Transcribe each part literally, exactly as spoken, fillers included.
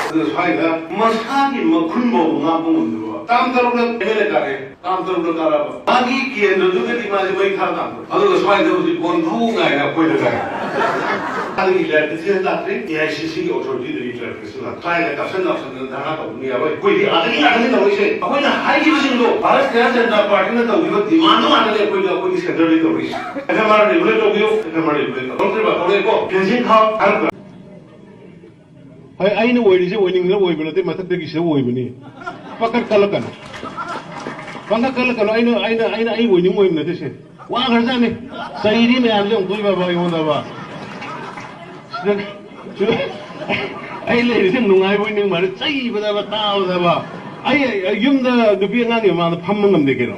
ꯑꯗꯨꯒ ꯁ꯭ꯋꯥꯏꯗ ꯃꯁꯥꯒꯤ ꯃꯈꯨꯟ ꯐꯥꯎꯕ ꯉꯥꯛꯄ ꯉꯝꯗꯕ, ꯇꯥꯝ ꯇꯔꯨꯛꯅ ꯑꯦꯝ ꯑꯦꯜ ꯑꯦ ꯀꯥꯔꯦ, ꯇꯥꯝ ꯇꯔꯨꯛꯅ ꯀꯥꯔꯕ ꯃꯥꯒꯤ ꯀꯦꯟꯗ꯭ꯔꯗꯨꯗꯗꯤ ꯃꯥꯁꯦ ꯃꯩ ꯊꯥ ꯇꯥꯝꯕ꯫ ꯑꯗꯨꯒ ꯁ꯭ꯋꯥꯏꯗ ꯍꯧꯖꯤꯛ ꯀꯣꯟꯊꯧ ꯉꯥꯏꯅ ꯑꯩꯈꯣꯏꯗ ꯀꯥꯏ꯫ ꯑꯗꯨꯒꯤ ꯂꯥꯏꯔꯤꯛꯇ ꯊꯤꯅ ꯂꯥꯛꯇ꯭ꯔꯤ, ꯑꯦ ꯑꯥꯏ ꯁꯤ ꯁꯤꯒꯤ ꯑꯣꯊꯣꯔꯤꯇꯤꯗꯒꯤ ꯀ꯭ꯂꯥꯔꯛ ꯁ꯭ꯋꯥꯏꯗ ꯀꯥꯞꯁꯟ ꯂꯥꯛꯁꯟꯗꯅ ꯙꯔꯅꯥ ꯇꯧꯕꯅꯤ ꯌꯥꯔꯣꯏ꯫ ꯑꯩꯈꯣꯏꯗꯤ ꯑꯥꯗꯒꯤ ꯉꯥꯛꯇꯅꯤ ꯇꯧꯔꯛꯏꯁꯦ꯫ ꯑꯩꯈꯣꯏꯅ ꯍꯥꯏꯈꯤꯕꯁꯤꯡꯗꯣ ꯚꯥꯔꯠ ꯖꯅꯇꯥ ꯄꯥꯔꯇꯤꯅ ꯇꯧꯈꯤꯕ ꯗꯤꯃꯥꯟꯗꯣ ꯉꯥꯛꯇꯅꯦ ꯑꯩꯈꯣꯏꯅ ꯑꯩꯈꯣꯏꯒꯤ ꯁꯦꯟꯇꯔꯗꯒꯤ ꯇꯧꯔꯛꯏꯁꯦ꯫ ꯑꯦꯐ ꯑꯦꯝ ꯑꯥꯔ ꯔꯤꯒꯨꯂꯦꯠ ꯇꯧꯕꯤꯌꯨ, ꯑꯦꯐ ꯑꯦꯝ ꯑꯥꯔ ꯔꯤꯒꯨꯂꯦꯠ ꯇꯧ꯫ ꯇꯧꯔꯛꯇ꯭ꯔꯤꯕ? ꯇꯧꯔꯛꯑꯦꯀꯣ꯫ ꯀꯦꯟꯁꯤꯟ ꯈꯥꯎ ꯍꯥꯏꯔꯛꯄ꯭ꯔꯥ? ꯍꯣꯏ, ꯑꯩꯅ ꯑꯣꯏꯔꯤꯁꯦ ꯑꯣꯏꯅꯤꯡꯗꯅ ꯑꯣꯏꯕ ꯅꯠꯇꯦ, ꯃꯊꯛꯇꯒꯤ ꯁꯤꯗ ꯑꯣꯏꯕꯅꯤ꯫ ꯄꯥꯈꯠ ꯀꯜꯂꯛꯀꯅꯨ꯫ ꯄꯥꯈꯠ ꯀꯜꯂꯛꯀꯅꯨ꯫ ꯑꯩꯅ, ꯑꯩꯅ, ꯑꯩꯅ ꯑꯩ ꯑꯣꯏꯅꯤꯡ ꯑꯣꯏꯕ ꯅꯠꯇꯦ ꯁꯦ꯫ ꯋꯥꯈ꯭ꯔꯖꯥꯠꯅꯤ꯫ ꯆꯩꯔꯤ ꯃꯌꯥꯝꯁꯦ ꯑꯃꯨꯛ ꯇꯣꯏꯕꯕ ꯑꯩꯉꯣꯟꯗꯕ꯫ ꯁꯤꯗ, ꯁꯤꯗ ꯑꯩ ꯂꯩꯔꯤꯁꯦ ꯅꯨꯡꯉꯥꯏꯕꯣꯏ ꯅꯤꯡꯕ ꯃꯥꯜꯂꯦ꯫ ꯆꯩꯕꯗꯕ, ꯇꯥꯕꯗꯕ꯫ ꯑꯩ, ꯑꯩ ꯌꯨꯝꯗ ꯅꯨꯄꯤ ꯑꯉꯥꯡꯒꯤ ꯃꯃꯥꯡꯗ ꯐꯝꯕ ꯉꯝꯗꯦ ꯀꯩꯅꯣ꯫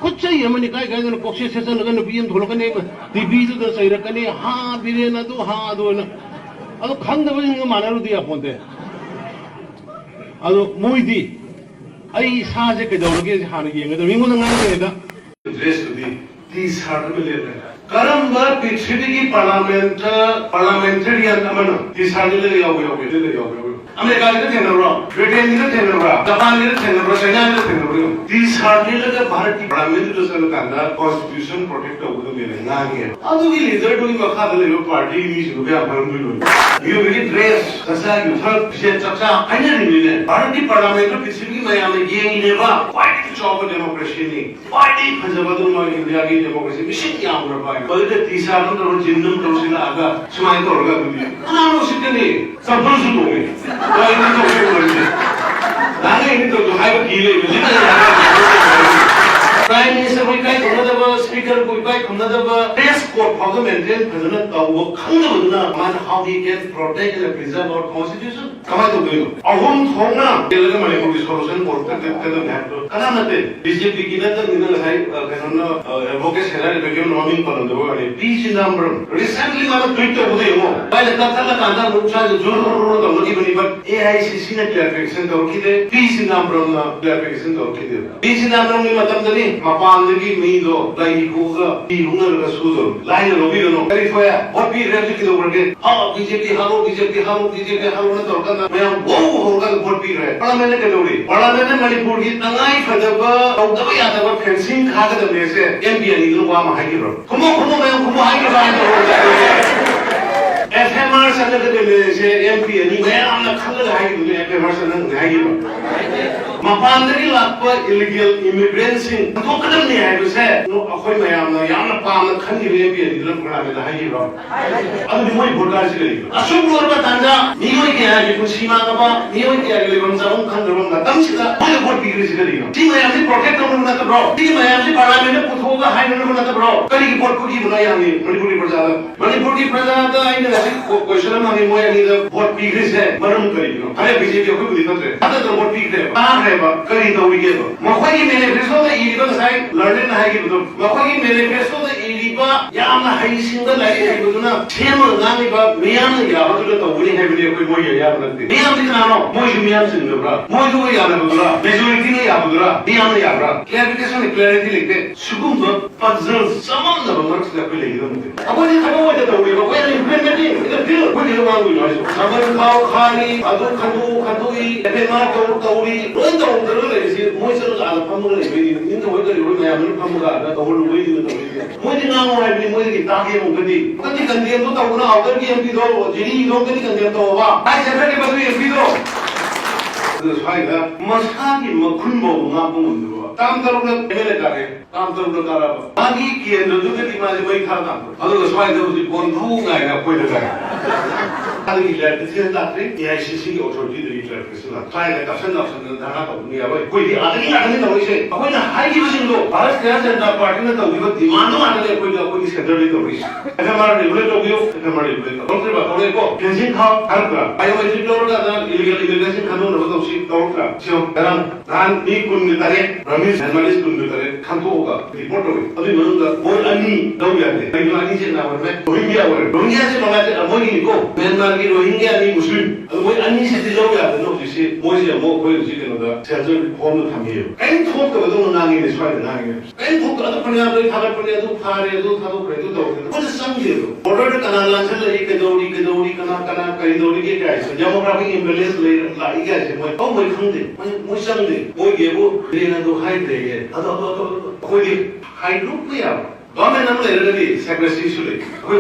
ꯈꯨꯠ ꯆꯩ ꯑꯃꯅꯤ꯫ ꯀꯥꯏ ꯀꯥꯏꯗꯅꯣ ꯀꯣꯛꯁꯦ ꯁꯦꯠꯆꯜꯂꯒ ꯅꯨꯄꯤ ꯑꯃ ꯊꯣꯛꯂꯛꯀꯅꯤ, ꯇꯤ ꯚꯤꯗꯨꯗ ꯆꯩꯔꯛꯀꯅꯤ, "ꯍꯥ, ꯕꯤꯔꯦꯟ ꯑꯗꯨ, ꯍꯥ, ꯑꯗꯨ" ꯍꯥꯏꯅ꯫ ꯑꯗꯣ ꯈꯪꯗꯕꯁꯤꯡꯒ ꯃꯥꯟꯅꯔꯨꯗꯤ ꯌꯥꯄꯣꯟꯇꯦ꯫ ꯑꯗꯣ ꯃꯣꯏꯗꯤ ꯑꯩ ꯏꯁꯥꯁꯦ ꯀꯩꯗꯧꯔꯒꯦ ꯍꯥꯟꯅ ꯌꯦꯡꯒꯗꯕ꯫ ꯃꯤꯉꯣꯟꯗ ꯉꯥꯡꯗ꯭ꯔꯤꯉꯩꯗ ꯗ꯭ꯔꯦꯁꯇꯨꯗꯤ ꯇꯤ ꯁꯥꯔꯠ ꯑꯃ ꯂꯤꯠꯂꯦ꯫ ꯀꯔꯝꯕ ꯄ꯭ꯔꯤꯊꯤꯕꯤꯒꯤ ꯄꯥꯔꯂꯥꯃꯦꯟꯇ, ꯄꯥꯔꯂꯥꯃꯦꯟꯇꯦꯔꯤꯌꯟ ꯑꯃꯅ ꯇꯤ ꯁꯥꯔꯠ ꯂꯤꯠꯂꯒ ꯌꯥꯎꯕ ꯌꯥꯎꯒꯦ? ꯂꯤꯠꯂꯒ ꯌꯥꯎꯕ ꯌꯥꯎꯒꯦ? ꯑꯃꯦꯔꯤꯀꯥꯒꯤꯗ ꯊꯦꯡꯅꯕ꯭ꯔꯣ? ꯕ꯭ꯔꯤꯇꯦꯟꯒꯤꯗ ꯊꯦꯡꯅꯕ꯭ꯔꯥ? ꯖꯄꯥꯟꯒꯤꯗ ꯊꯦꯡꯅꯕ꯭ꯔꯥ? ꯆꯥꯏꯅꯥꯒꯤꯗ ꯊꯦꯡꯅꯕ꯭ꯔꯥ ꯌꯦꯡꯉꯨ꯫ ꯇꯤ ꯁꯥꯔꯠ ꯂꯤꯠꯂꯒ ꯚꯥꯔꯠꯀꯤ ꯄꯥꯔꯂꯥꯃꯦꯟꯗꯨꯗ ꯆꯠꯂꯀꯥꯟꯗ ꯀꯣꯟꯁꯇꯤꯇ꯭ꯌꯨꯁꯟ ꯄ꯭ꯔꯣꯇꯦꯛ ꯇꯧꯒꯗꯕꯅꯦꯅ ꯉꯥꯡꯉꯦ꯫ ꯑꯗꯨꯒꯤ ꯂꯤꯗꯔꯗꯨꯒꯤ ꯃꯈꯥꯗ ꯂꯩꯕ ꯄꯥꯔꯇꯤꯒꯤ ꯃꯤꯁꯤꯡꯗꯨ ꯀꯌꯥꯝ ꯈꯪꯉꯝꯗꯣꯏꯅꯣ? ꯃꯤꯑꯣꯏꯕꯒꯤ ꯗ꯭ꯔꯦꯁ, ꯆꯥꯛꯆꯥ ꯌꯨꯊꯛ, ꯐꯤꯖꯦꯠ ꯆꯥꯛꯆꯥ ꯍꯥꯏꯅꯔꯤꯅꯤꯅꯦ꯫ ꯚꯥꯔꯠꯀꯤ ꯄꯥꯔꯂꯥꯃꯦꯟꯗꯨ ꯄ꯭ꯔꯤꯊꯤꯕꯤꯒꯤ ꯃꯌꯥꯝꯅ ꯌꯦꯡꯉꯤꯅꯦꯕ꯫ ꯈ꯭ꯋꯥꯏꯗꯒꯤ ꯆꯥꯎꯕ ꯗꯦꯃꯣꯀ꯭ꯔꯦꯁꯤꯅꯤ꯫ ꯈ꯭ꯋꯥꯏꯗꯒꯤ ꯐꯖꯕ ꯑꯗꯨ ꯃꯣꯏ ꯏꯟꯗꯤꯌꯥꯒꯤ ꯗꯦꯃꯣꯀ꯭ꯔꯦꯁꯤ ꯃꯤꯁꯤꯡ ꯌꯥꯝꯈ꯭ꯔꯕ ꯍꯥꯏ꯫ ꯃꯗꯨꯗ ꯇꯤ ꯁꯥꯔꯠ ꯑꯃ ꯇꯧꯔꯒ, ꯖꯤꯟ ꯑꯃ ꯇꯧꯔꯒ ꯁꯤꯜꯂꯛꯑꯒ ꯁꯨꯃꯥꯏꯅ ꯇꯧꯔꯒ ꯑꯗꯨꯗꯤ ꯀꯅꯥꯅ ꯎꯁꯤꯠꯀꯅꯤ? ꯆꯝꯐꯨꯠꯁꯨ ꯇꯣꯡꯉꯤ꯫ ꯀꯔꯤꯅꯣ ꯇꯧꯔꯤꯁꯦ? ꯅꯍꯥꯟꯒꯩ ꯑꯩꯅ ꯇꯧꯗꯣ ꯍꯥꯏꯕ ꯀꯤ ꯂꯩꯕ꯫ ꯄ꯭ꯔꯥꯏꯝ ꯃꯤꯅꯤꯁꯇꯔꯕꯨ ꯏꯀꯥꯏ ꯈꯨꯝꯅꯗꯕ, ꯁ꯭ꯄꯤꯀꯔꯕꯨ ꯏꯀꯥꯏ ꯈꯨꯝꯅꯗꯕ, ꯗ꯭ꯔꯦꯁ ꯀꯣꯗ ꯐꯥꯎꯗ ꯃꯦꯟꯇꯦꯟ ꯐꯖꯅ ꯇꯧꯕ ꯈꯪꯗꯕꯗꯨꯅ ꯃꯥꯅ how he can protect and preserve our constitution? ꯀꯃꯥꯏꯅ ꯇꯧꯗꯣꯏꯅꯣ? ꯑꯍꯨꯝ ꯊꯣꯛꯅ ꯌꯦꯜꯂꯒ ꯃꯅꯤꯄꯨꯔꯒꯤ ꯁꯣꯂꯨꯁꯟ ꯄꯨꯔꯛꯀꯗꯕꯅꯤ ꯍꯥꯏꯕꯗꯣ ꯀꯅꯥ ꯅꯠꯇꯦ? ꯕꯤ ꯖꯦ ꯄꯤꯒꯤ ꯅꯠꯇꯕꯅꯤꯅ ꯉꯁꯥꯏ, ꯑ, ꯀꯩꯅꯣꯅ, ꯑ, ꯑꯦꯗꯚꯣꯀꯦꯠ ꯁꯦꯅꯥꯔꯤꯕꯒꯤ ꯃꯃꯤꯡ ꯄꯜꯂꯝꯗꯕ ꯋꯥꯅꯤ꯫ ꯄꯤ ꯆꯤꯗꯝꯕꯔꯝ recently ꯃꯥꯅ ꯇ꯭ꯋꯤꯠ ꯇꯧꯕꯗ ꯌꯦꯡꯉꯣ꯫ ꯃꯥꯏꯅ ꯀꯛꯊꯠꯂꯀꯥꯟꯗ ꯑꯃꯨꯛ ꯁ꯭ꯋꯥꯏꯗ ꯖꯨꯔꯨ ꯇꯧꯅꯈꯤꯕꯅꯤ, but ꯑꯦ ꯑꯥꯏ ꯁꯤ ꯁꯤꯅ clarification ꯇꯧꯔꯛꯈꯤꯗꯦ, ꯄꯤ ꯆꯤꯗꯝꯕꯔꯝꯅ clarification ꯇꯧꯔꯛꯈꯤꯗꯦ꯫ ꯄꯤ ꯆꯤꯗꯝꯕꯔꯝꯒꯤ ꯃꯇꯝꯗꯅꯤ ꯃꯄꯥꯟꯗꯒꯤ ꯃꯤꯗꯣ ꯂꯩ ꯏꯒꯣꯒ ꯏ ꯍꯨꯡꯅꯔꯒ ꯁꯨꯗꯧꯔꯕꯅꯤ꯫ ꯂꯥꯏꯅ ꯂꯧꯕꯤꯒꯅꯨ꯫ ꯀꯔꯤ ꯊꯣꯛꯑꯦ? ꯚꯣꯠ ꯄꯤꯈ꯭ꯔꯦ, ꯍꯧꯖꯤꯛ ꯀꯩꯗꯧꯈ꯭ꯔꯒꯦ? ꯍꯥ, ꯕꯤ ꯖꯦ ꯄꯤ ꯍꯥꯠꯂꯣ, ꯕꯤ ꯖꯦ ꯄꯤ ꯍꯥꯠꯂꯣ, ꯕꯤ ꯖꯦ ꯄꯤ ꯍꯥꯠꯂꯣꯅ ꯇꯧꯔꯀꯥꯟꯗ ꯃꯌꯥꯝ ꯋꯧ ꯍꯧꯔꯀꯥꯟꯗ ꯚꯣꯠ ꯄꯤꯈ꯭ꯔꯦ꯫ ꯄꯥꯔꯂꯥꯃꯦꯟꯅ ꯀꯩꯗꯧꯔꯤ? ꯄꯥꯔꯂꯥꯃꯦꯟꯅ ꯃꯅꯤꯄꯨꯔꯒꯤ ꯇꯉꯥꯏ ꯐꯗꯕ ꯇꯧꯗꯕ ꯌꯥꯗꯕ ꯐꯦꯟꯁꯤꯡ ꯈꯥꯒꯗꯕꯅꯦꯁꯦ ꯑꯦꯝ ꯄꯤ ꯑꯅꯤꯗꯨꯅ ꯋꯥ ꯑꯃ ꯍꯥꯏꯈꯤꯕ꯭ꯔꯣ? ꯈꯨꯝꯃꯣ, ꯈꯨꯝꯃꯣ, ꯃꯌꯥꯝ ꯈꯨꯝꯃꯣ ꯍꯥꯏꯈꯤꯕ꯭ꯔꯥ ꯍꯥꯏꯅ ꯇꯧꯔꯒ ꯑꯦꯐ ꯑꯦꯝ ꯑꯥꯔ ꯆꯠꯅꯒꯗꯕꯅꯦꯁꯦ ꯑꯦꯝ ꯄꯤ ꯑꯅꯤ ꯃꯌꯥꯝꯅ ꯈꯜꯂꯒ ꯍꯥꯏꯈꯤꯕꯅꯦ, ꯑꯦꯐ ꯑꯦꯝ ꯑꯥꯔ ꯆꯠꯅꯒꯅꯤ ꯍꯥꯏꯈꯤꯕ꯭ꯔꯣ? ꯃꯄꯥꯟꯗꯒꯤ ꯂꯥꯛꯄ illegal immigrantꯁꯤꯡ ꯍꯟꯗꯣꯛꯀꯗꯕꯅꯤ ꯍꯥꯏꯕꯁꯦ ꯑꯩꯈꯣꯏ ꯃꯌꯥꯝꯅ ꯌꯥꯝꯅ ꯄꯥꯝꯅ ꯈꯟꯈꯤꯕ ꯑꯦꯝ ꯄꯤ ꯑꯅꯤꯗꯨꯅ ꯄꯥꯔꯂꯥꯃꯦꯟꯗ ꯍꯥꯏꯈꯤꯕ꯭ꯔꯣ? ꯑꯗꯨꯗꯤ ꯃꯣꯏ ꯚꯣꯠ ꯀꯥꯔꯤꯁꯤ ꯀꯔꯤꯒꯤꯅꯣ? ꯑꯁꯨꯛ ꯂꯨꯔꯕ ꯇꯥꯟꯖꯥ, ꯃꯤꯑꯣꯏ ꯀꯌꯥꯒꯤ ꯄꯨꯟꯁꯤ ꯃꯥꯡꯉꯕ, ꯃꯤꯑꯣꯏ ꯀꯌꯥꯒꯤ ꯂꯩꯐꯝ ꯆꯥꯐꯝ ꯈꯪꯗ꯭ꯔꯕ ꯃꯇꯝꯁꯤꯗ ꯃꯣꯏꯅ ꯚꯣꯠ ꯄꯤꯈ꯭ꯔꯤꯁꯤ ꯀꯔꯤꯒꯤꯅꯣ? ꯁꯤ ꯃꯌꯥꯝꯁꯤ protect ꯇꯧꯅꯕ ꯅꯠꯇꯕ꯭ꯔꯣ? ꯁꯤ ꯃꯌꯥꯝꯁꯤ ꯄꯥꯔꯂꯥꯃꯦꯟꯗ ꯄꯨꯊꯣꯛꯑꯒ ꯍꯥꯏꯅꯅꯕ ꯅꯠꯇꯕ꯭ꯔꯣ? ꯀꯔꯤꯒꯤ ꯚꯣꯠ ꯄꯤꯈꯤꯕꯅꯣ? ꯌꯥꯝꯅꯤ ꯃꯅꯤꯄꯨꯔꯒꯤ ꯄ꯭ꯔꯖꯥꯗ, ꯃꯅꯤꯄꯨꯔꯒꯤ ꯄ꯭ꯔꯖꯥꯗ ꯑꯩꯅ ꯉꯁꯤ question ꯑꯃ ꯍꯪꯉꯤ, ꯃꯣꯏ ꯑꯅꯤꯗ ꯚꯣꯠ ꯄꯤꯈ꯭ꯔꯤꯁꯦ ꯃꯔꯝ ꯀꯔꯤꯒꯤꯅꯣ? ꯐꯔꯦ, ꯕꯤ ꯖꯦ ꯄꯤ ꯑꯩꯈꯣꯏꯕꯨꯗꯤ ꯐꯠꯇ꯭ꯔꯦ, ꯍꯟꯗꯛꯇ ꯚꯣꯠ ꯄꯤꯈ꯭ꯔꯦꯕ, ꯀꯥꯈ꯭ꯔꯦꯕ, ꯀꯔꯤ ꯇꯧꯔꯤꯒꯦꯕ? ꯃꯈꯣꯏꯒꯤ ꯃꯦꯅꯤꯐꯦꯁꯇꯣꯗ ꯏꯔꯤꯕ, ꯉꯁꯥꯏ ꯂꯔꯅꯦꯟꯅ ꯍꯥꯏꯈꯤꯕꯗꯣ, ꯃꯈꯣꯏꯒꯤ ꯃꯦꯅꯤꯐꯦꯁꯇꯣꯗ ꯏꯔꯤꯕ ꯌꯥꯝꯅ ꯍꯩꯁꯤꯡꯕ ꯂꯥꯏꯔꯤꯛ ꯍꯩꯕꯗꯨꯅ ꯁꯦꯝꯃꯒ ꯉꯥꯡꯉꯤꯕ ꯃꯤꯌꯥꯝꯅ ꯌꯥꯕꯗꯨꯗ ꯇꯧꯒꯅꯤ ꯍꯥꯏꯕꯗꯤ ꯑꯩꯈꯣꯏ ꯃꯣꯏꯒꯤ ꯑꯌꯥꯕ ꯅꯠꯇꯦ꯫ ꯃꯤꯌꯥꯝꯗꯤ ꯀꯅꯥꯅꯣ? ꯃꯣꯏꯁꯨ ꯃꯤꯌꯥꯝ ꯆꯤꯡꯗꯕ꯭ꯔꯥ? ꯃꯣꯏꯗꯨꯒ ꯌꯥꯅꯕꯗꯨꯔꯥ? ꯃꯦꯖꯣꯔꯤꯇꯤꯅ ꯌꯥꯕꯗꯨꯔꯥ? ꯃꯤꯌꯥꯝꯅ ꯌꯥꯕ꯭ꯔꯥ? ꯀ꯭ꯂꯦꯔꯤꯐꯤꯀꯦꯁꯟ, ꯀ꯭ꯂꯦꯔꯤꯇꯤ ꯂꯩꯇꯦ꯫ ꯁꯤꯒꯨꯝꯕ ꯄꯖꯜ ꯆꯃꯝꯅꯕ ꯃꯔꯛꯁꯤꯗ ꯑꯩꯈꯣꯏ ꯂꯩꯒꯗꯕ ꯅꯠꯇꯦ꯫ ꯑꯩꯈꯣꯏꯗꯤ ꯊꯕꯛ ꯑꯣꯏꯅ ꯇꯧꯔꯤꯕ, we are implementing in the field꯫ ꯑꯩꯈꯣꯏ ꯀꯩꯗꯧ ꯉꯥꯡꯗꯣꯏꯅꯣ ꯍꯥꯏꯁꯤꯕꯣ? ꯁꯥꯕꯟ ꯈꯥꯎ ꯈꯥꯔꯤ, ꯑꯗꯨ ꯈꯟꯗꯣꯛꯎ ꯈꯟꯗꯣꯛꯏ, ꯑꯦꯐ ꯑꯥꯏ ꯑꯥꯔ ꯇꯧ ꯇꯧꯔꯤ, ꯂꯣꯏ ꯇꯧꯗꯅ ꯂꯩꯔꯤꯁꯤ ꯃꯣꯏ ꯆꯠꯂꯒ ꯑꯥꯗ ꯐꯝꯃꯒ ꯂꯩꯕꯩꯅꯤ꯫ ꯅꯤꯡꯊꯧ ꯍꯣꯏ ꯀꯔꯤ ꯍꯣꯏ ꯃꯌꯥꯝꯗꯨꯅ ꯐꯝꯃꯒ ꯑꯥꯗ ꯇꯧꯍꯜꯂꯨꯕꯩꯅꯤꯅ ꯇꯧꯔꯤꯁꯦ꯫ ꯃꯣꯏꯗꯤ ꯉꯥꯡꯉꯣ ꯍꯥꯏꯕꯅꯤ, ꯃꯣꯏꯗꯒꯤ ꯇꯥꯒꯦ ꯑꯃꯨꯛꯀꯗꯤ꯫ ꯀꯗꯤ ꯀꯟꯗꯦꯝꯗꯣ ꯇꯧꯗꯅ ꯑꯥꯎꯇꯔꯒꯤ ꯑꯦꯝ ꯄꯤꯗꯣ, ꯖꯤꯔꯤꯗꯣ ꯀꯗꯤ ꯀꯟꯗꯦꯝ ꯇꯧꯑꯣꯕ꯫ ꯀꯥꯏ ꯆꯠꯈ꯭ꯔꯒꯦ ꯃꯗꯨ ꯑꯦꯝ ꯄꯤꯗꯣ? ꯑꯗꯨꯅ ꯁ꯭ꯋꯥꯏꯗ ꯃꯁꯥꯒꯤ ꯃꯈꯨꯟ ꯐꯥꯎꯕ ꯉꯥꯛꯄ ꯉꯝꯗꯕ꯫ ꯇꯥꯝ ꯇꯔꯨꯛꯂꯛ ꯑꯦꯝ ꯑꯦꯜ ꯑꯦ ꯀꯥꯔꯦ꯫ ꯇꯥꯝ ꯇꯔꯨꯛꯂꯛ ꯀꯥꯔꯕ꯫ ꯃꯥꯒꯤ ꯀꯦꯟꯗ꯭ꯔꯗꯨꯗꯗꯤ ꯃꯥꯁꯦ ꯃꯩ ꯊꯥꯔ ꯇꯥꯝꯕ꯫ ꯑꯗꯨꯒ ꯁ꯭ꯋꯥꯏꯗ ꯍꯧꯖꯤꯛ ꯀꯣꯟꯊꯧ ꯉꯥꯏꯅ ꯑꯩꯈꯣꯏꯗ ꯂꯥꯛꯑꯦ꯫ ꯑꯗꯨꯒꯤ ꯂꯥꯏꯔꯤꯛꯇ ꯊꯤꯅ ꯇꯥꯛꯈ꯭ꯔꯦ, ꯑꯦ ꯑꯥꯏ ꯁꯤ ꯁꯤꯒꯤ ꯑꯣꯊꯣꯔꯤꯇꯤꯗꯒꯤ ꯀ꯭ꯂꯥꯔꯛ꯫ ꯁ꯭ꯋꯥꯏꯗ ꯀꯥꯞꯁꯟ ꯀꯥꯞꯁꯟꯗꯅ ꯙꯔꯅꯥ ꯇꯧꯕꯅꯤ ꯌꯥꯔꯣꯏ꯫ ꯑꯩꯈꯣꯏꯗꯤ ꯑꯥꯗꯒꯤ ꯉꯥꯛꯇꯅꯤ ꯇꯧꯔꯛꯏꯁꯦ꯫ ꯑꯩꯈꯣꯏꯅ ꯍꯥꯏꯈꯤꯕꯁꯤꯡꯗꯣ ꯚꯥꯔꯠ ꯔꯥꯁꯇ꯭ꯔꯤꯌꯥ ꯖꯅꯇꯥ ꯄꯥꯔꯇꯤꯅ ꯇꯧꯈꯤꯕ ꯗꯤꯃꯥꯟꯗꯣ ꯉꯥꯛꯇꯅꯤ ꯑꯩꯈꯣꯏꯗ, ꯑꯩꯈꯣꯏꯒꯤ ꯁꯦꯟꯇꯔꯗꯒꯤ ꯇꯧꯔꯛꯏꯁꯦ꯫ ꯑꯦꯐ ꯑꯥꯏ ꯑꯥꯔ ꯔꯤꯒꯨꯂꯦꯠ ꯇꯧꯕꯤꯌꯨ, ꯑꯦꯐ ꯑꯥꯏ ꯑꯥꯔ ꯔꯤꯒꯨꯂꯦꯠ ꯇꯧ-, ꯇꯧꯔꯛꯇ꯭ꯔꯤꯕ? ꯇꯧꯔꯛꯑꯦꯀꯣ꯫ ꯐꯦꯟꯁꯤꯡ ꯈꯥꯎ ꯊꯥꯔꯛꯇ꯭ꯔꯥ? ꯕꯥꯏꯑꯣꯃꯦꯇ꯭ꯔꯤꯛ ꯂꯧꯔꯀꯥꯟꯗ ꯏꯂꯤꯒꯦꯜ ꯏꯃꯤꯒ꯭ꯔꯦꯁꯟ ꯈꯟꯗꯣꯛꯅꯕ ꯇꯧꯁꯤ ꯇꯧꯔꯛꯇ꯭ꯔꯥ? ꯁꯤ ꯌꯦꯡꯉꯨ, ꯉꯔꯥꯡ ꯅꯍꯥꯟ ꯃꯤ ꯀꯨꯟꯒ ꯇꯔꯦꯠ, ꯕꯔꯃꯤꯁ ꯖꯔꯅꯦꯂꯤꯁ ꯀꯨꯟꯒ ꯇꯔꯦꯠ ꯈꯟꯗꯣꯛꯑꯒ ꯔꯤꯄꯣꯔꯠ ꯇꯧꯏ꯫ ꯑꯗꯨꯒꯤ ꯃꯅꯨꯡꯗ ꯃꯣꯏ ꯑꯅꯤ ꯂꯧ ꯌꯥꯗꯦ꯫ ꯀꯩꯒꯤꯅꯣ? ꯑꯅꯤꯁꯦ ꯅꯥ ꯑꯣꯏꯔꯝꯃꯦ, ꯔꯣꯍꯤꯡꯒ꯭ꯌꯥ ꯑꯣꯏꯔꯦ꯫ ꯔꯣꯍꯤꯡꯒ꯭ꯌꯥꯁꯦ ꯃꯃꯥꯁꯦ ꯃꯣꯏꯒꯤꯅꯤꯀꯣ, ꯃ꯭ꯌꯥꯟꯃꯥꯔ ꯔꯣꯍꯤꯡꯒ꯭ꯌꯥꯅꯤ ꯃꯨꯁꯂꯤꯝ, ꯑꯗꯨ ꯃꯣꯏ ꯑꯅꯤꯁꯤꯗꯤ ꯂꯧ ꯌꯥꯗꯅ ꯍꯧꯖꯤꯛꯁꯤ ꯃꯣꯏꯁꯤ ꯑꯃꯨꯛ ꯑꯩꯈꯣꯏ ꯍꯧꯖꯤꯛ ꯀꯩꯅꯣꯗ ꯁꯦꯟꯇꯔ ꯐꯣꯝꯗ ꯊꯝꯃꯤꯑꯕ꯫ ꯀꯔꯤꯝ ꯊꯣꯛꯇꯕꯗꯧꯅ ꯉꯥꯡꯉꯤꯅꯦ ꯁ꯭ꯋꯥꯏꯗ ꯉꯥꯡꯉꯤꯅꯦ꯫ ꯀꯔꯤꯝ ꯊꯣꯛꯇ ꯑꯗꯨ ꯐꯅꯌꯥꯝ ꯂꯣꯏ ꯊꯥꯒꯠꯄꯅꯦ, ꯑꯗꯨ ꯐꯥꯔꯦ, ꯑꯗꯨ ꯊꯥꯗꯣꯛꯈ꯭ꯔꯦ, ꯑꯗꯨ ꯇꯧꯈ꯭ꯔꯦ, ꯑꯩꯈꯣꯏꯗ ꯆꯪꯗꯦꯕ꯫ ꯕꯣꯔꯗꯔꯗ ꯀꯅꯥ ꯂꯥꯟꯁꯤꯜꯂꯛꯏ, ꯀꯩꯗꯧꯔꯤ, ꯀꯩꯗꯧꯔꯤ, ꯀꯅꯥ ꯀꯅꯥ ꯀꯔꯤ ꯇꯧꯔꯤꯒꯦ ꯀꯥꯏꯁꯦ, demographic imbalance ꯂꯩ ꯂꯥꯛꯏ ꯀꯥꯏꯁꯦ ꯃꯣꯏ ꯃꯣꯏ ꯈꯪꯗꯦ꯫ ꯃꯣꯏ ꯃꯣꯏ ꯆꯪꯗꯦ꯫ ꯃꯣꯏꯒꯤꯕꯨ ꯕ꯭ꯔꯦꯟ ꯑꯗꯨ ꯍꯥꯏꯗ꯭ꯔꯦꯌꯦ꯫ ꯑꯗꯣ ꯑꯗꯣ ꯑꯗꯣ ꯑꯗꯣ ꯑꯩꯈꯣꯏꯗꯤ ꯍꯥꯏꯗꯣꯛꯄ ꯌꯥꯕ ꯒꯚꯔꯟꯃꯦꯟ ꯑꯃ ꯂꯩꯔꯒꯗꯤ ꯁꯦꯀ꯭ꯔꯦꯁꯤꯁꯨ ꯂꯩ꯫ ꯑꯩꯈꯣꯏ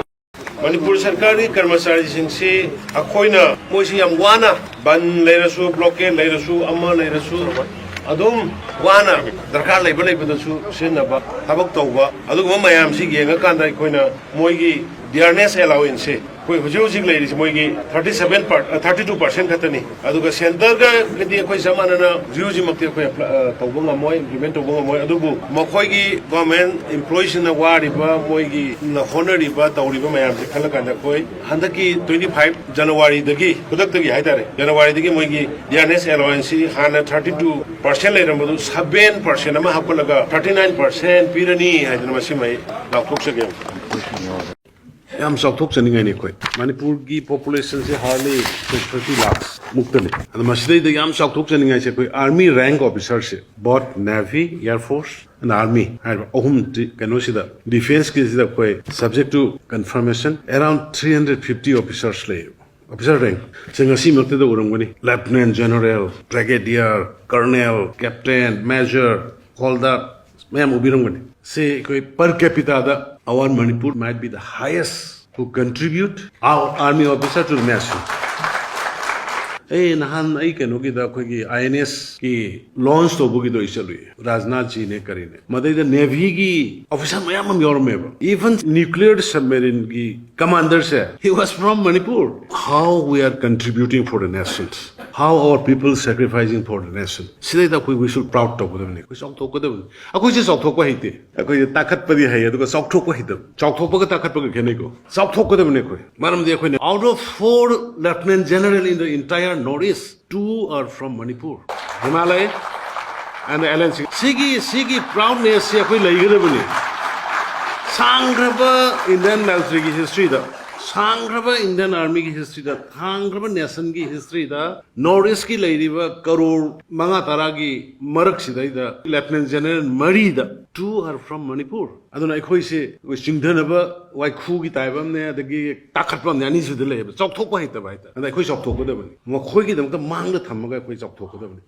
ꯃꯅꯤꯄꯨꯔ ꯁꯔꯀꯥꯔꯒꯤ ꯀꯔꯃꯆꯥꯔꯤꯁꯤꯡꯁꯤ ꯑꯩꯈꯣꯏꯅ ꯃꯣꯏꯁꯤ ꯌꯥꯝ ꯋꯥꯅ, ꯕꯟ ꯂꯩꯔꯁꯨ, ꯕ꯭ꯂꯣꯀꯦꯠ ꯂꯩꯔꯁꯨ, ꯑꯃ ꯂꯩꯔꯁꯨ, ꯑꯗꯨꯝ ꯋꯥꯅ ꯗꯔꯀꯥꯔ ꯂꯩꯕ ꯂꯩꯕꯗꯁꯨ ꯁꯤꯖꯤꯟꯅꯕ, ꯊꯕꯛ ꯇꯧꯕ, ꯑꯗꯨꯒꯨꯝꯕ ꯃꯌꯥꯝꯁꯤ ꯌꯦꯡꯉꯀꯥꯟꯗ ꯑꯩꯈꯣꯏꯅ ꯃꯣꯏꯒꯤ dearness allowanceꯁꯦ ꯑꯩꯈꯣꯏ ꯍꯧꯖꯤꯛ ꯍꯧꯖꯤꯛ ꯂꯩꯔꯤꯁꯦ ꯃꯣꯏꯒꯤ thirty seven per, thirty two percent ꯈꯛꯇꯅꯤ꯫ ꯑꯗꯨꯒ ꯁꯦꯟꯇꯔꯒꯗꯤ ꯑꯩꯈꯣꯏ ꯆꯞ ꯃꯥꯟꯅꯅ ꯍꯧꯖꯤꯛ ꯍꯧꯖꯤꯛꯃꯛꯇꯤ ꯑꯩꯈꯣꯏ apply, ꯑ, ꯇꯧꯕ ꯉꯝꯃꯣꯏ, implement ꯇꯧꯕ ꯉꯝꯃꯣꯏ꯫ ꯑꯗꯨꯕꯨ ꯃꯈꯣꯏꯒꯤ government employeesꯁꯤꯡꯅ ꯋꯥꯔꯤꯕ, ꯃꯣꯏꯒꯤ ꯍꯣꯠꯅꯔꯤꯕ, ꯇꯧꯔꯤꯕ ꯃꯌꯥꯝꯁꯦ ꯈꯜꯂꯀꯥꯟꯗ ꯑꯩꯈꯣꯏ ꯍꯟꯗꯛꯀꯤ twenty five Januaryꯗꯒꯤ, ꯈꯨꯗꯛꯇꯒꯤ ꯍꯥꯏꯇꯥꯔꯦ, Januaryꯗꯒꯤ ꯃꯣꯏꯒꯤ dearness allowanceꯁꯤ ꯍꯥꯟꯅ thirty two percent ꯂꯩꯔꯝꯕꯗꯨ seven percent ꯑꯃ ꯍꯥꯞꯀꯠꯂꯒ thirty nine percent ꯄꯤꯔꯅꯤ ꯍꯥꯏꯗꯅ ꯃꯁꯤꯃ ꯑꯩ ꯂꯥꯎꯊꯣꯛꯆꯒꯦ꯫ ꯌꯥꯝ ꯆꯥꯎꯊꯣꯛꯆꯅꯤꯡꯉꯥꯏꯅꯤ ꯑꯩꯈꯣꯏ꯫ ꯃꯅꯤꯄꯨꯔꯒꯤ populationꯁꯦ hardly thirty lakhs ꯃꯨꯛꯇꯅꯤ꯫ ꯑꯗꯣ ꯃꯁꯤꯗꯩꯗ ꯌꯥꯝ ꯆꯥꯎꯊꯣꯛꯆꯅꯤꯡꯉꯥꯏꯁꯦ ꯑꯩꯈꯣꯏ army rank officerꯁꯦ, both navy, air force and army ꯍꯥꯏꯔꯤꯕ ꯑꯍꯨꯝ ꯀꯩꯅꯣꯁꯤꯗ, defenceꯀꯤꯁꯤꯗ ꯑꯩꯈꯣꯏ subject to confirmation around three hundred fifty officers ꯂꯩꯌꯦꯕ꯫ Officer rank ꯁꯦ ꯉꯁꯤꯃꯛꯇꯗ ꯎꯔꯝꯒꯅꯤ, lieutenant general, brigadier, colonel, captain, major, holder ꯃꯌꯥꯝ ꯎꯕꯤꯔꯝꯒꯅꯤ꯫ ꯁꯤ ꯑꯩꯈꯣꯏ per capitaꯗ our Manipur might be the highest who contribute our army officer to the nation. ꯑꯩ ꯅꯍꯥꯟ ꯑꯩ ꯀꯩꯅꯣꯒꯤꯗ ꯑꯩꯈꯣꯏꯒꯤ INSꯀꯤ launch ꯇꯧꯕꯒꯤꯗꯣ ꯑꯩ ꯆꯠꯂꯨꯏ, ꯔꯥꯖꯅꯥꯊ ꯖꯤꯅꯦ ꯀꯔꯤꯅꯦ, ꯃꯗꯩꯗ navyꯒꯤ officer ꯃꯌꯥꯝ ꯑꯃ ꯌꯥꯎꯔꯝꯃꯦꯕ꯫ Even nuclear submarineꯒꯤ commanderꯁꯦ, he was from Manipur. How we are contributing for the nation, how our people sacrificing for the nation, ꯁꯤꯗꯩꯗ ꯑꯩꯈꯣꯏ we should proud ꯇꯧꯒꯗꯕꯅꯤ, ꯑꯩꯈꯣꯏ ꯆꯥꯎꯊꯣꯛꯀꯗꯕꯅꯤ꯫ ꯑꯩꯈꯣꯏꯁꯦ ꯆꯥꯎꯊꯣꯛꯄ ꯍꯩꯇꯦ, ꯑꯩꯈꯣꯏꯁꯦ ꯇꯥꯈꯠꯄꯗꯤ ꯍꯩ ꯑꯗꯨꯒ ꯆꯥꯎꯊꯣꯛꯄ ꯍꯩꯇꯕ꯫ ꯆꯥꯎꯊꯣꯛꯄꯒ ꯇꯥꯈꯠꯄꯒ ꯈꯦꯠꯅꯩꯀꯣ꯫ ꯆꯥꯎꯊꯣꯛꯀꯗꯕꯅꯤ ꯑꯩꯈꯣꯏ, ꯃꯔꯝꯗꯤ ꯑꯩꯈꯣꯏꯅ out of four lieutenant general in the entire North East, two are from Manipur, Himalaya and the LNC. ꯁꯤꯒꯤ ꯁꯤꯒꯤ proudnessꯁꯤ ꯑꯩꯈꯣꯏ ꯂꯩꯒꯗꯕꯅꯤ꯫ ꯁꯥꯡꯈ꯭ꯔꯕ Indian militaryꯒꯤ historyꯗ ꯁꯥꯡꯈ꯭ꯔꯕ ꯏꯟꯗꯤꯌꯟ ꯑꯥꯔꯃꯤꯒꯤ ꯍꯤꯁꯇ꯭ꯔꯤꯗ, ꯁꯥꯡꯈ꯭ꯔꯕ ꯅꯦꯁꯟꯒꯤ ꯍꯤꯁꯇ꯭ꯔꯤꯗ, ꯅꯣꯔꯠ ꯏꯁꯀꯤ ꯂꯩꯔꯤꯕ ꯀꯔꯣꯔ ꯃꯉꯥ ꯇꯔꯥꯒꯤ ꯃꯔꯛꯁꯤꯗꯩꯗ ꯂꯦꯐꯇꯤꯅꯦꯟ ꯖꯦꯅꯔꯦꯜ ꯃꯔꯤꯗ, two are from Manipur. ꯑꯗꯨꯅ ꯑꯩꯈꯣꯏꯁꯦ ꯑꯩꯈꯣꯏ ꯆꯤꯡꯊꯅꯕ ꯋꯥꯏꯈꯨꯒꯤ ꯇꯥꯏꯞ ꯑꯃꯅꯦ, ꯑꯗꯒꯤ ꯇꯥꯈꯠꯄ ꯑꯃꯅꯦ, ꯑꯅꯤꯁꯤꯗ ꯂꯩꯌꯦꯕ꯫ ꯆꯥꯎꯊꯣꯛꯄ ꯍꯩꯇꯕ ꯍꯥꯏꯇꯥꯔꯦ꯫ ꯑꯗ ꯑꯩꯈꯣꯏ ꯆꯥꯎꯊꯣꯛꯀꯗꯕꯅꯤ, ꯃꯈꯣꯏꯒꯤꯗꯃꯛꯇ ꯃꯥꯡꯗ ꯊꯝꯃꯒ ꯑꯩꯈꯣꯏ ꯆꯥꯎꯊꯣꯛꯀꯗꯕꯅꯤ꯫